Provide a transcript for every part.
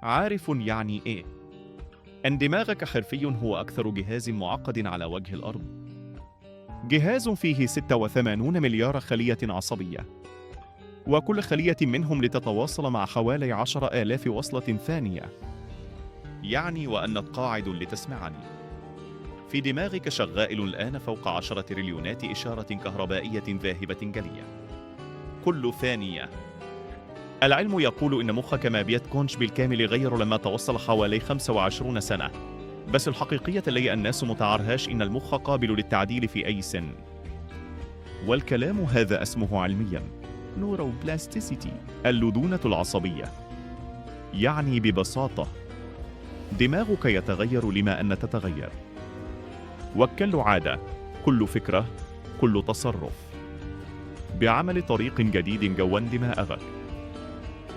عارف يعني إيه؟ أن دماغك حرفي هو أكثر جهاز معقد على وجه الأرض. جهاز فيه 86 مليار خلية عصبية، وكل خلية منهم لتتواصل مع حوالي 10,000 وصلة ثانية. يعني وأنت قاعد لتسمعني، في دماغك شغائل الآن فوق 10 تريليونات إشارة كهربائية ذاهبة جلية كل ثانية. العلم يقول إن مخك ما بيتكونش بالكامل غير لما توصل حوالي 25 سنة، بس الحقيقية اللي الناس متعرهاش إن المخ قابل للتعديل في أي سن. والكلام هذا اسمه علميا neuroplasticity، اللدونة العصبية. يعني ببساطة دماغك يتغير لما أن تتغير، وكل عادة، كل فكرة، كل تصرف بعمل طريق جديد جوا دماغك.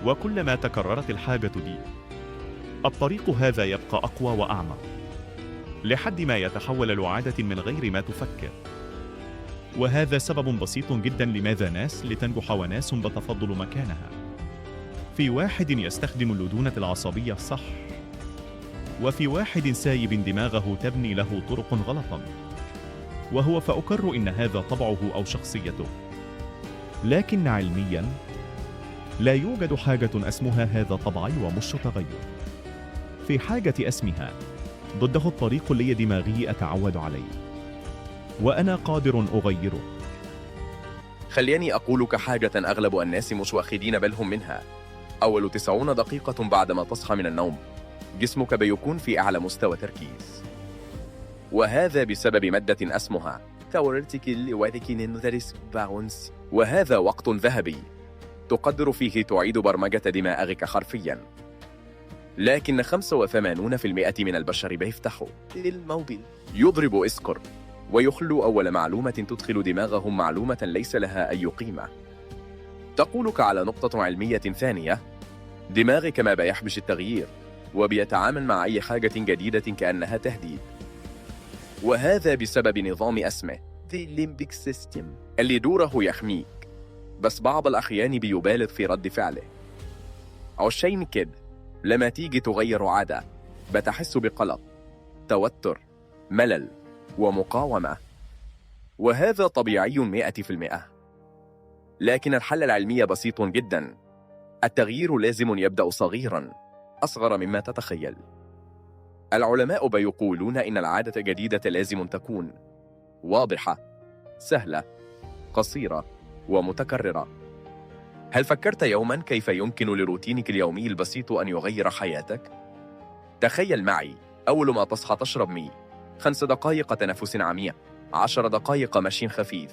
وكلما تكررت الحاجة دي، الطريق هذا يبقى أقوى وأعمق لحد ما يتحول لعادة من غير ما تفكر. وهذا سبب بسيط جدا لماذا ناس لتنجح وناس بتفضل مكانها. في واحد يستخدم اللدونة العصبية صح، وفي واحد سايب دماغه تبني له طرق غلطا، وهو فأكر إن هذا طبعه أو شخصيته. لكن علميا لا يوجد حاجة اسمها هذا طبعي ومش تغير. في حاجة اسمها ضده الطريق اللي دماغي أتعود عليه وأنا قادر أغيره. خليني أقولك حاجة أغلب الناس مش واخدين بالهم منها. أول 90 دقيقة بعدما تصحى من النوم جسمك بيكون في أعلى مستوى تركيز، وهذا بسبب مادة اسمها، وهذا وقت ذهبي تقدر فيه تعيد برمجة دماغك حرفيا. لكن 85% من البشر بيفتحوا الموبيل، يضرب إسكر، ويخلو أول معلومة تدخل دماغهم معلومة ليس لها أي قيمة. تقولك على نقطة علمية ثانية: دماغك ما بيحبش التغيير، وبيتعامل مع أي حاجة جديدة كأنها تهديد، وهذا بسبب نظام اسمه The Limbic System اللي دوره يحميك، بس بعض الأحيان بيبالغ في رد فعله. عشان كده لما تيجي تغير عادة بتحس بقلق، توتر، ملل، ومقاومة، وهذا طبيعي 100%. لكن الحل العلمي بسيط جدا: التغيير لازم يبدأ صغيرا، أصغر مما تتخيل. العلماء بيقولون إن العادة الجديدة لازم تكون واضحة، سهلة، قصيرة، ومتكررة. هل فكرت يوما كيف يمكن لروتينك اليومي البسيط أن يغير حياتك؟ تخيل معي، أول ما تصحى تشرب مي، 5 دقائق تنفس عميق، 10 دقائق مشي خفيف،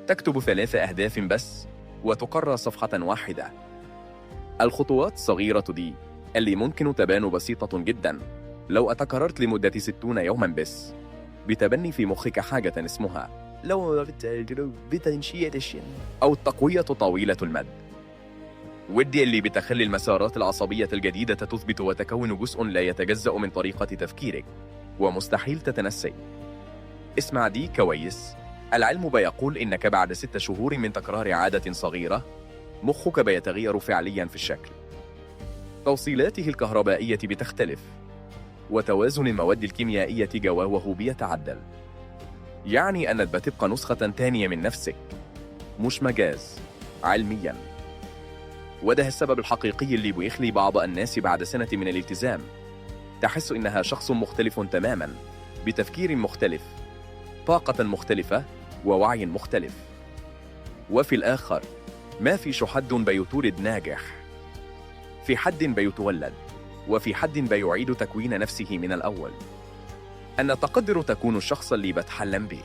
تكتب 3 أهداف بس، وتقرأ صفحة واحدة. الخطوات الصغيرة دي اللي ممكن تبان بسيطة جدا لو أتكررت لمدة 60 يوما بس، بتبني في مخك حاجة اسمها أو التقوية طويلة المد، ودي اللي بتخلي المسارات العصبية الجديدة تثبت وتكون جزء لا يتجزأ من طريقة تفكيرك، ومستحيل تتنسي. اسمع دي كويس، العلم بيقول إنك بعد 6 شهور من تكرار عادة صغيرة مخك بيتغير فعليا في الشكل، توصيلاته الكهربائية بتختلف، وتوازن المواد الكيميائية جواه بيتعدل. يعني أنك بتبقى نسخة تانية من نفسك، مش مجاز، علميا. وده السبب الحقيقي اللي بيخلي بعض الناس بعد سنة من الالتزام تحس إنها شخص مختلف تماما، بتفكير مختلف، طاقة مختلفة، ووعي مختلف. وفي الآخر ما في حد بيتولد ناجح، في حد بيتولد، وفي حد بيعيد تكوين نفسه من الأول. أن تقدر تكون الشخص اللي بتحلم به.